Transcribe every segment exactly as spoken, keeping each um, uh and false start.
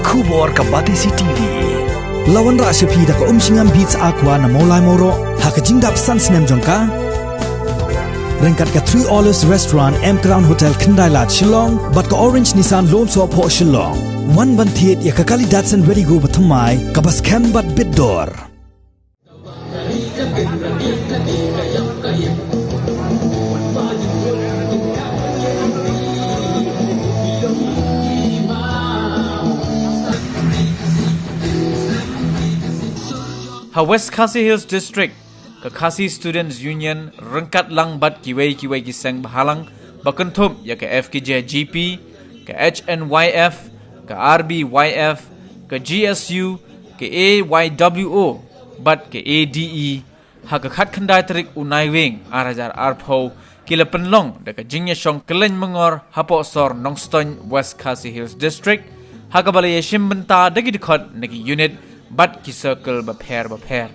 Khubor ka Batesi T V. La wanrah sha phi da ka Umshngam Beats Aqua na Mawlai Mawroh ha ka jingdap san snem jong ka. Ryngkat ka Three Olives Restaurant, M Crown Hotel, Khyndai Lad, Shillong, bad ka Orange Nissan Lumsohphoh, Shillong. Wan ban thied ïa ka kali Datsun Redi-GO bathymmai kaba skhem bad bit dor. Ha West Khasi Hills District, ka Khasi Students Union ryngkat lang bad kiwei kiwei ki seng bhalang ba kynthup ïa ka F K J G P, ka H N Y F, ka R B Y F, ka G S U, ka A Y W O bad ka A D E, ha ka khatkhyndai tarik u Naiwieng ar hajar arphew, ki la pynlong da ka jingïashong kylleiñ myngor hapoh sor Nongstoiñ, West Khasi Hills District, ha kaba la ïashim bynta da ki dkhot na ki unit bad ki circle bapher bapher.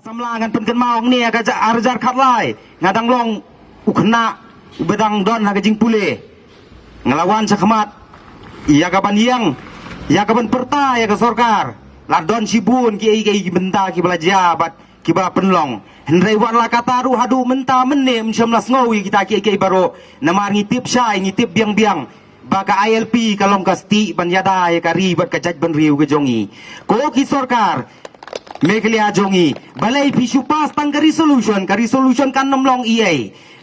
Samla ngan pynkynmaw hangne ha ka ja-, ar hajar khatlai nga dang long u khynnah uba dang don ha ka jingpule. Nga la wan shakhmat ïa ka ban ïeng, ïa ka ban pyrta ïa ka sorkar. La don shibun kiei kiei ki bynta kiba la jia bad kiba la pynlong. Hynrei wat la katta ruh haduh mynta mynne ym shym la sngew ïa kita kiei kiei baroh. Namar ngi tip shai, ngi tip biang biang ba ka I L P ka long ka stieh ban ïada ïa ka ri bad ka jaitbynriew ka jong ngi. Ko ki sorkar Meghalaya jong ngi, balei phi shu pass tang ka resolution, ka resolution kan ym long ei ei.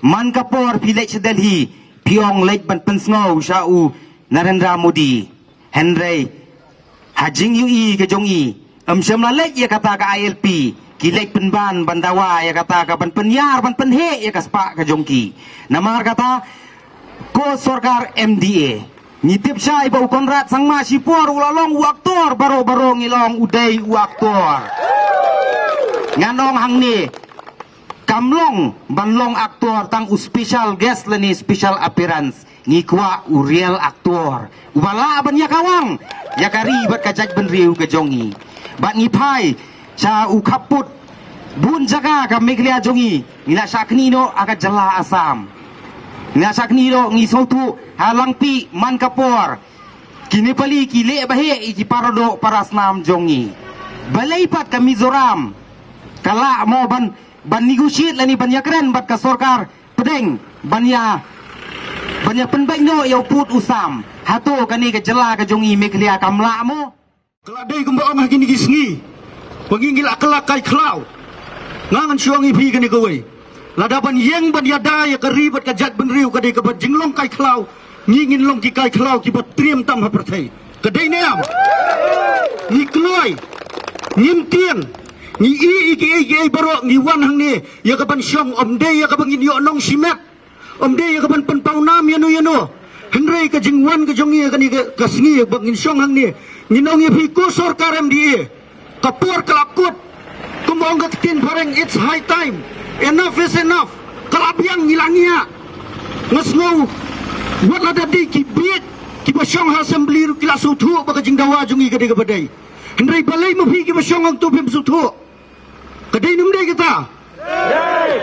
Man ka por phi leit sha Delhi, phi ong leit ban pynsngew sha u Narendra Modi. Hynrei ha jingïohi ka jong ngi, ym shym la leit ïa kata ka I L P, ki leit pynban ban dawa ïa kata ka ban pynïar ban pynheh ïa ka spah ka jong ki. Namar kata, ko sorkar M D A, ngi tip shai ba u Conrad Sangma shipor u la long u aktor baroh baroh ngi long u dei u aktor. Ngan ong hangne, kam long ban long aktor tang u special guest lane special appearance. Ngi kwah u real aktor uba lah ban ïakawang ïa ka ri bad ka jaitbynriew ka jong ngi. Bad ngi phai sha u khappud bun jaka ka Meghalaya jong ngi, ngi la shah knieh noh ha ka jylla Assam. Ngi la shah knieh noh, ngi sngewthuh ha Langpih man ka por ki Nepali ki leh ba heh ïa ki para doh para snam jong ngi. Balei pat ka Mizoram ka lah mo ban ban negotiate lane ban ïakren bad ka sorkar pdeng ban ïa, ban ïa pynbeit noh ïa u pud u sam. Hato kane ka jylla ka jong ngi Meghalaya kam lah mo? Ka la dei kumba ong ha kine ki sngi ba ngi ngi la kylla kai khlaw. Nga ngan shu ong ïa phi kane kawei, lada ban ïeng ban ïada ïa ka ri bad ka jaitbynriew ka dei kaba jinglong kai khlaw, ngi ngin long ki kai khlaw kiba triem tam ha pyrthei. Ka dei ne em? Ngi kloi, ngim tieng, ngi ïeh ïa kiei kiei baroh, ngi wan hangne ïa ka ban shong, ym dei ïa ka ban ngin ïoh nong shimet, ym dei ïa ka ban pynpaw nam ïano ïano. Hynrei ka jingwan ka jong ngi ïa kane ka, ka sngi ba ngin shong hangne, ngin ong ïa phi ko sorkar M D A, ka por ka la kut. Kum ong ka ktien phareng, it's high time. Enough is enough. Ka la biang, ngi la ngiah. Nga sngew wat lada dei ki bieit kiba shong ha assembly ruh ki la sngewthuh ba ka jingdawa jong ngi ka dei kaba dei. Hynrei balei ma phi kiba shong hangto phim sngewthuh? Ka dei ne ym dei kata?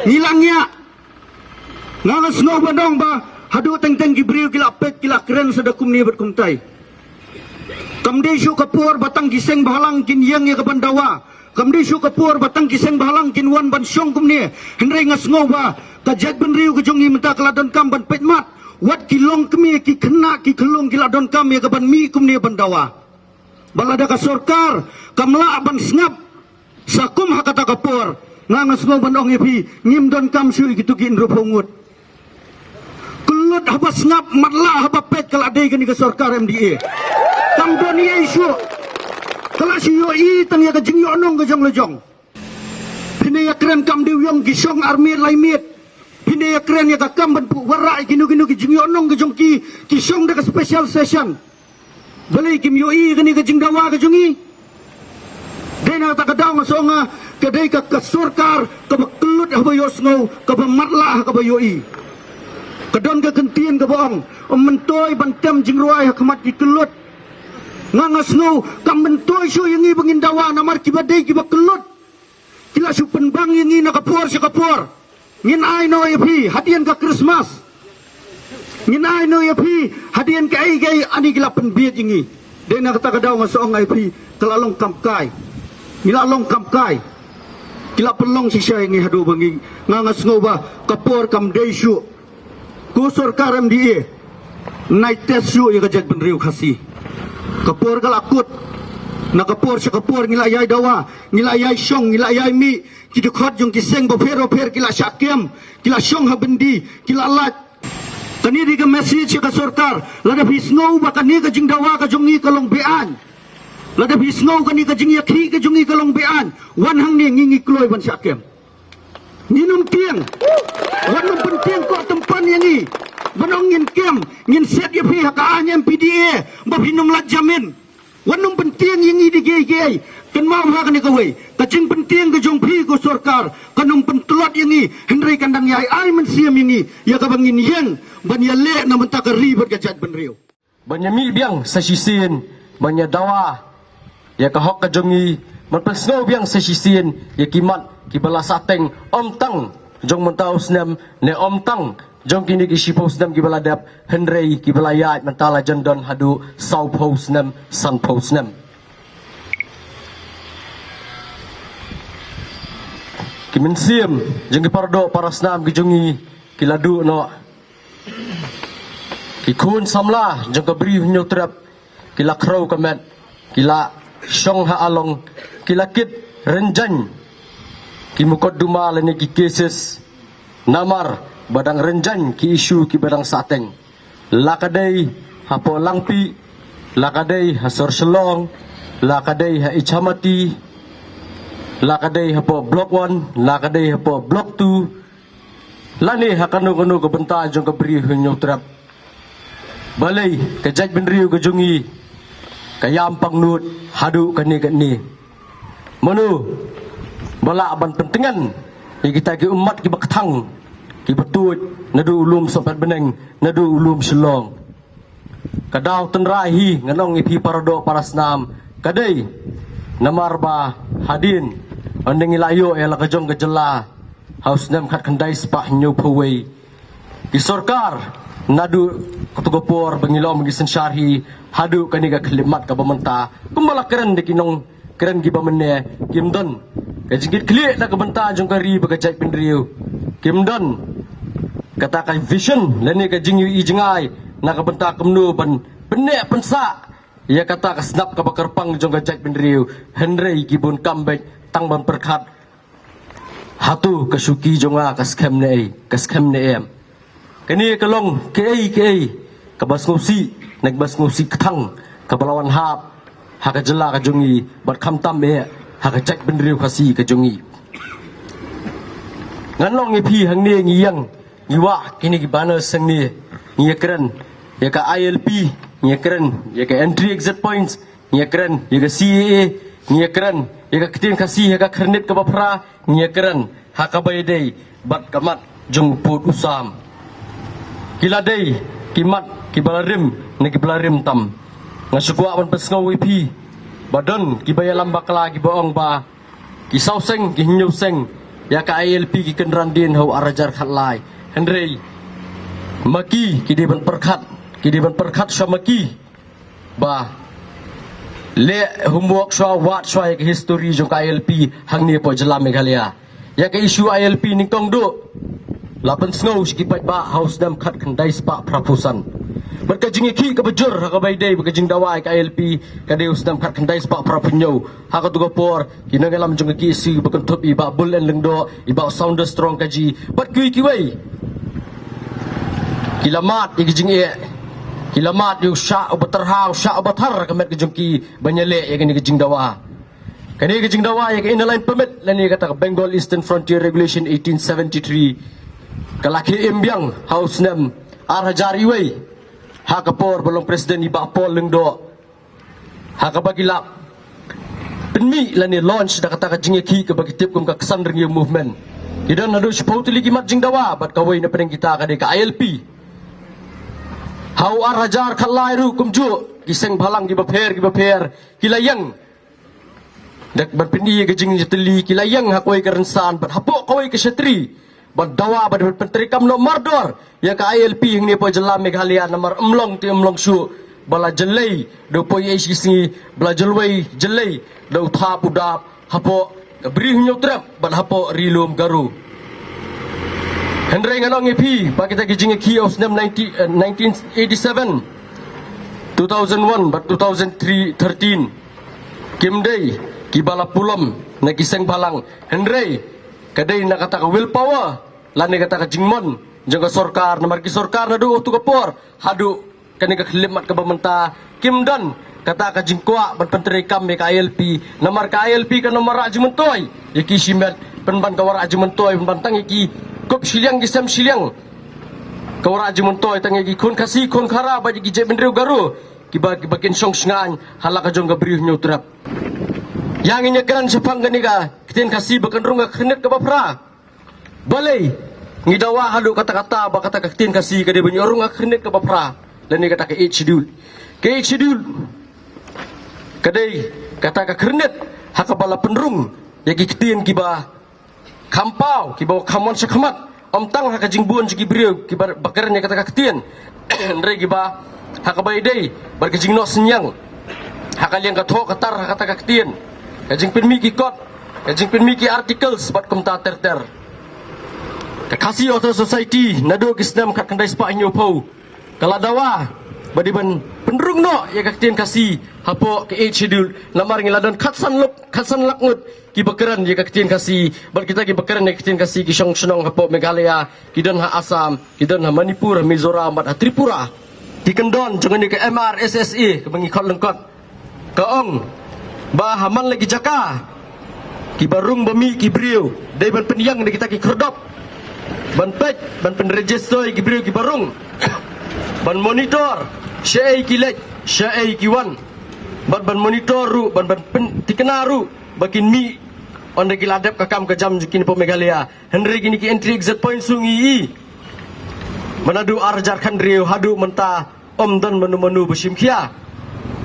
Ngi la ngiah. Nga nga sngew ban ong ba haduh teng teng ki briew ki la peit, ki la kren sa da kumne bad kumtai. Kam dei shuh ka por ba tang ki seng bhalang kin ïeng ïa ka ban dawa. Kam dei shuh ka por ba tang ki seng bhalang kin wan ban shong kumne. Hynrei nga sngew ba ka jaitbynriew ka jong ngi mynta ka la donkam ban peit mat. Wat ki longkmie, ki khynnah, ki khyllung ki la donkam ïa ka ban mih kumne ban dawa. Ba lada ka sorkar kam lah ban sngap sa kum ha kata ka por, nga nga sngew ban ong ïa phi, ngim donkam shuh ïa kito ki hynriewphew ngut. Kyllut Haba sngap matlah haba peit ka la dei kane ka sorkar M D A. Kam don ei ei shuh. Ka la shu ïohi tang ïa ka jingïohnong ka jong la jong. Phin ïa kren kam dei u ïong ki shong ar miet lai miet. Phin ïa kren ïa ka kam ban pynwanrah ïa kino kino ki jingïohnong ka jong ki, ki shong da ka special session. Balei kim ïohi kane ka jingdawa ka jong ngi? Dei na kata ka daw nga shu ong nga, ka dei ka, ka sorkar kaba kyllut haba ïohsngew, kaba matlah kaba ïohi. Ka don ka kyntien kaba ong, ym myntoi ban tem jingrwai ha khmat ki kyllut. Nga nga sngew kam myntoi shuh ïa ngi ba ngin dawa namar kiba dei kiba kyllut. Ki la shu pynbang ïa ngi na ka por sha ka por. Ngin ai noh ïa phi hadien ka Christmas. Ngin ai noh ïa phi hadien kaei kaei, ani ki la pynbieit ïa ngi. Dei na kata ka daw nga shu ong ïa phi, ka la long kam kai. Ngi la long kam kai. Ki la pynlong shisha ïa ngi haduh ba ngi, nga nga sngew ba ka por kam dei shuh. Ko sorkar M D A, nai test shuh ïa ka jaitbynriew Khasi. Ka por ka la kut. Na ka por sha ka por ngi la ïai dawa, ngi la ïai shong, ngi la ïai mih. Ki dkhot jong ki seng bapher bapher ki la shah kem, ki la shong ha byndi, ki la lait. Kane dei ka message ïa ka sorkar, lada phi sngew ba kane ka jingdawa ka jong ngi ka long be-aiñ, lada phi sngew kane ka jingïakhih ka jong ngi ka long be-aiñ, wan hangne, ngi ngi kloi ban shah kem. Ngin ym tieng. Wat nym pyntieng koh tympan ïa ngi. Ban ong ngin kem, ngin set ïa phi ha ka aiñ M P D A ba phin ym lait jamin. Wat nym pyntieng ïa ngi da kiei kiei. Kynmaw ha kane kawei, ka jingpyntieng ka jong phi ko sorkar kan ym pyntlot ïa ngi, hynrei kan dang ïai ai mynsiem ïa ngi ïa kaba ngin ïeng ban ïaleh na bynta ka ri bad ka jaitbynriew. Ban ïa mih biang sa shisien, ban ïa dawa ïa ka hok ka jong ngi, ban pynsngew biang sa shisien ïa ki mat kiba la sah teng, ym tang jong mynta u snem ne ym tang jong kine ki shiphew snem kiba la dep, hynrei kiba la ïaid mynta la jan don haduh sawphew snem, sanphew snem. Ki mynsiem jong ki paradoh parasnam ki jong ngi ki la duh noh. Ki khun samla jong ka Bri u Hynñiewtrep ki la khrew ka met, ki la shong ha along, ki la kit rynjang ki mukotduma lane ki cases, namar ba dang rynjang ki issue kiba dang sah teng. La ka dei hapoh Langpih, la ka dei ha sor Shillong, la ka dei ha Ichamati, la ka dei hapoh Block One, la ka dei hapoh Block Two, lane ha kano kano ka bynta jong ka Bri u Hynñiewtrep. Balei ka jaitbynriew ka jong ngi ka ïam pangnud haduh kane kane? Mano ba lah ban pyntngen ïa kita ki ummat kiba kthang, kiba tuid naduh u lum Sohpetbneng, naduh u lum Shillong? Ka daw tynrai hi ngan ong ïa phi paradoh parasnam, ka dei namar ba hadien ynda ngi la ïoh ïa la ka jong ka jylla ha u snem khatkhyndai spah hynñiewphew wei, ki sorkar naduh kato ka por ba ngi la ong ba ngi synshar hi haduh kane ka khyllipmat kaba mynta, kumba la kren da ki nongkren kiba mynne, kim don ka jingkitkhlieh na ka bynta jong ka ri bad ka jaitbynriew. Kim don kata ka vision lane ka jingïohi jngai na ka bynta kumno ban pynneh pynsah ïa kata ka snap kaba kyrpang jong ka jaitbynriew, hynrei ki bun kam beit tang ban pyrkhat hato ka shuki jong nga ka skhem ne ei, ka skhem ne em. Kane ka long kaei kaei kaba sngewsih, ne kaba sngewsih kthang, kaba la wan hap ha ka jylla ka jong ngi bad khamtam eh ha ka jaitbynriew Khasi ka jong ngi. Ngan ong ïa phi hangne ngi ïeng, ngi wah kine ki banner hangne, ngi ïa kren ïa ka I L P, ngi ïa kren ïa ka entry exit points, ngi ïa kren ïa ka C A A, ngi ïa kren ïa ka ktien Khasi ha ka Khyrnit kaba phra, ngi ïa kren ha kaba ïadei bad ka mat jong u pud u sam. Ki la dei ki mat kiba la rim ne kiba la rim tam. Nga shu kwah ban pynsngew ïa phi ba don kiba ïalam bakla kiba ong ba ki saw seng, ki hynñiew seng ïa ka I L P ki kynran dien ha u ar hajar khatlai. Hynrei ma ki, ki dei ban pyrkhat, ki dei ban pyrkhat shuwa ma ki ba leh homework shuwa, wad shuwa ïa ka history jong ka I L P hangne hapoh jylla Meghalaya. Ïa ka issue I L P nyngkong duh la pynsngew sha ki paidbah ha u snem khatkhyndai spah phraphew san. Bad ka jingïakhih kaba jur ha kaba ïadei bad ka jingdawa ïa ka I L P ka dei u snem khatkhyndai spah phraphew hynñiew. Ha kato ka por ki nongïalam jong ka K S U ba kynthup i Bah Bull N Lyngdoh, i Bah Sounder Strong Kaji bad kiwei kiwei Ki la mad ïa ki jingeh, ki la mad ïa u shah uba tyrha, u shah uba thar ka met ka jong ki ban ïaleh ïa kane ka jingdawa. Kane ka jingdawa ïa ka Inner Line Permit lane kata ka Bengal Eastern Frontier Regulation eighteen seventy-three ka la khie im biang ha u snem ar hajar wei, ha ka por ba long president i Bah Paul Lyngdoh, ha kaba ki la pynmih lane launch da kata ka jingïakhih kaba ki tip kum ka Ksan Rngiew Movement. Ki don haduh shiphew tylli ki mat jingdawa bad kawei na pdeng kita ka dei ka I L P. Ha u ar hajar khatlai ruh kumjuh, ki seng bhalang kiba pher kiba pher ki la ïeng da ban pyni ïa ka jingïatylli, ki la ïeng ha kawei ka rynsan bad hapoh kawei ka shatri ban dawa bad ban pyntreikam noh mardor ïa ka I L P hangne hapoh jylla Meghalaya, namar ym long te ym long shuh ba la jyllei da u poi ïa shi sngi, ba la jyllei, jyllei da u thap u dap hapoh ka Bri Hynñiewtrep bad hapoh Ri Lum Garo. Hynrei ngan ong ïa phi ba kita ki jingïakhih ha u snem ninety, eh, nineteen eighty-seven, two thousand one bad two thousand three thirteen kim dei kiba la pulom na ki seng bhalang, hynrei ka dei na kata ka will power lane kata ka jingmon jong ka sorkar, namar ki sorkar naduh utu ka por haduh kane ka khyllipmat kaba mynta kim don kata ka jingkwah ban pyntreikam ïa ka I L P, namar ka I L P kan ym wanrah jingmyntoi ïa ki shimet, pynban ka wanrah jingmyntoi pynban tang ïa ki kup shiliang ki sem shiliang. Ka wanrah jingmyntoi tang ïa ki khun Khasi khun Khara bad ïa ki jaitbynriew Garo kiba, kiba kin shong shngaiñ ha la ka jong ka Bri Hynñiewtrep. Ïa ngin ïakren shaphang kane ka ktien Khasi ba kan rung ha ka khyrnit kaba phra. Balei ngi dawa haduh katta katta ba kata ka ktien Khasi ka dei ban ïoh rung ha ka khyrnit kaba phra lane kata ka Eighth Schedule? Ka Eighth Schedule ka dei kata ka khyrnit ha kaba la pynrung ïa ki ktien kiba kham paw, kiba kham wan shakhmat, ym tang ha ka jingbun jong ki briew kiba, ba kren ïa kata ka ktien, hynrei kiba ha kaba ïadei bad ka jingnoh synñiang ha ka liang ka thoh ka tar ha kata ka ktien, ka jingpynmih ki kot, ka jingpynmih ki articles bad kumta ter ter. Ka Khasi Author Society naduh ki snem khatkhyndai spah hynñiewphew ka la dawa ba dei ban pynrung noh ïa ka ktien Khasi hapoh ka Eighth Schedule, namar ngi la don khatsan lak, khatsan lak ngut kiba kren ïa ka ktien Khasi, bad kita kiba kren ïa ka ktien Khasi ki shong shnong hapoh Meghalaya, ki don ha Assam, ki don ha Manipur, ha Mizoram bad ha Tripura. Ki kyndon jong kane ka M R S S A kaba ngi khot lyngkot ka ong ba ha man la ki jaka kiba rung ba mih ki briew dei ban pynïeng da kita ki khyrdop ban peit, ban pynregister ïa ki briew kiba rung, ban monitor shaei ki leit, shaei ki wan, bad ban monitor ruh, ban, ban pynthikna ruh ba kin mih ynda ki la dep ka kam ka jam jong ki hapoh Meghalaya. Hynrei kine ki entry exit point shu ngi ïohi ba naduh ar hajar khathynriew haduh mynta ym don mano mano ba shim khia.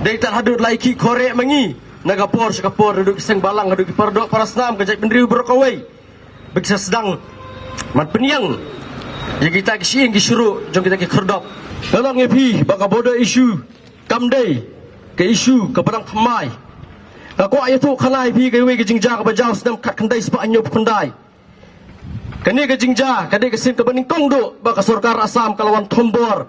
Dei tang haduh la ïakhih khoreh ma ngi na ka por sha ka por, naduh ki seng balang haduh ki paradoh parasnam, ka jaitbynriew baroh kawei ba ki sa sdang ban pynïeng ïa kita ki shyieng ki shyrwoh jong kita ki khyrdop. Ngan ong ïa phi ba ka border issue kam dei ka issue kaba dang thymmai. Nga kwah ïathuh khana ïa phi kawei ka jingjia kaba jia ha u snem khatkhyndai spah hynñiewphew khyndai. Kane ka jingjia ka dei ka sien kaba nyngkong duh ba ka sorkar Assam ka la wan thombor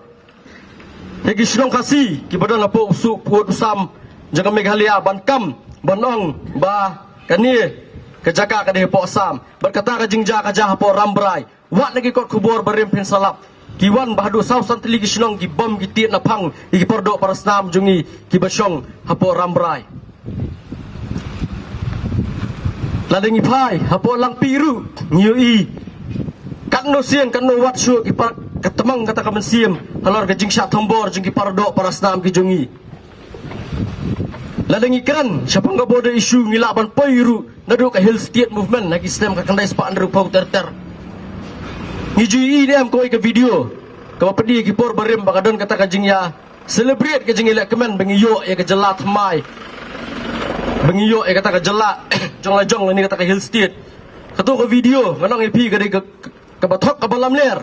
ïa ki shnong Khasi kiba don hapoh u suh pud u sam jong ka Meghalaya ban kam ban ong ba kane ka jaka ka dei hapoh Assam. Bad kata ka jingjia ka jia hapoh Rambrai. Wat na ki kot khubor barim phin sa lap, ki wan ba haduh saw san tylli ki shnong ki bom ki tied naphang ïa ki paradoh parasnam jong ngi kiba shong hapoh Rambrai. Lada ngi phai hapoh Langpih ruh ngi ïohi katno sien katno wat shuh ki par, ka tmang kata ka mynsiem halor ka jingshah thombor jong ki paradoh parasnam ki jong ngi. Lada ngi kren shaphang ka border issue ngi lah ban poi ruh naduh ka Hill State Movement ha ki snem khatkhyndai spah hynriewphew ter ter. Ngi ju ïohi ne em kawei ka video kaba pyni ïa ki por barim ba ka don kata ka jingïa celebrate ka jingïalehkmen ba ngi ïoh ïa ka jylla thymmai, ba ngi ïoh ïa kata ka jylla jong la jong lane kata ka Hill State. Kato ka video ngan ong ïa phi ka dei ka, ka, kaba thok kaba lamler.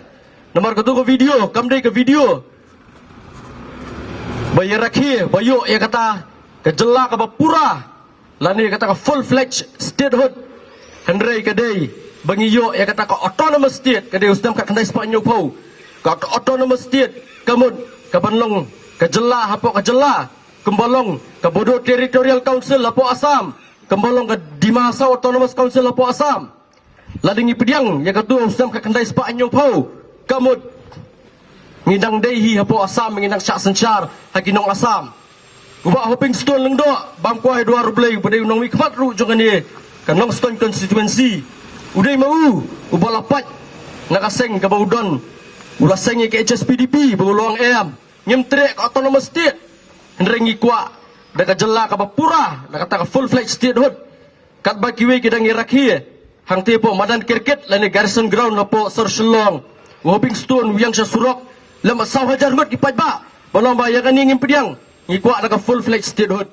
Namar kato ka video kam dei ka video ba ïa rakhe ba ïoh ïa kata ka jylla kaba pura lane kata ka full fledged statehood. Hynrei ka dei ba ngi ïoh ïa kata ka autonomous state, ka dei u snem khatkhyndai spah hynñiewphew. Ka autonomous state ka mut ka ban long ka jylla hapoh ka jylla, kumba long ka Bodo Territorial Council hapoh Assam, kumba long ka Dima Hasao Autonomous Council hapoh Assam. Lada ngi pdiang ïa kato u snem khatkhyndai spah hynñiewphew, ka mut Ngi dang dei hi hapoh Assam, ngi dang shah synshar ha ki nong Assam. U Bah Hoping Stone Lyngdoh, bam kwai dwar U Blei, ba dei u nongmihkhmat ruh jong kane ka Nongstoiñ constituency, u dei ma u uba la pait na ka seng kaba u don. U la seng ïa ka H S P D P ba u long M P. Ngim treh ka autonomous state, hynrei ngi kwah da ka jylla kaba pura na kata ka full fledged statehood. Katba kiwei ki dang ïarakhe hangtei hapoh madan cricket lane Garrison Ground hapoh sor Shillong, u Hoping Stone u ïeng sha surok lem bad saw hajar ngut ki paidbah. Ba long ba ïa kane ngim pdiang, ngi kwah da ka full fledged statehood.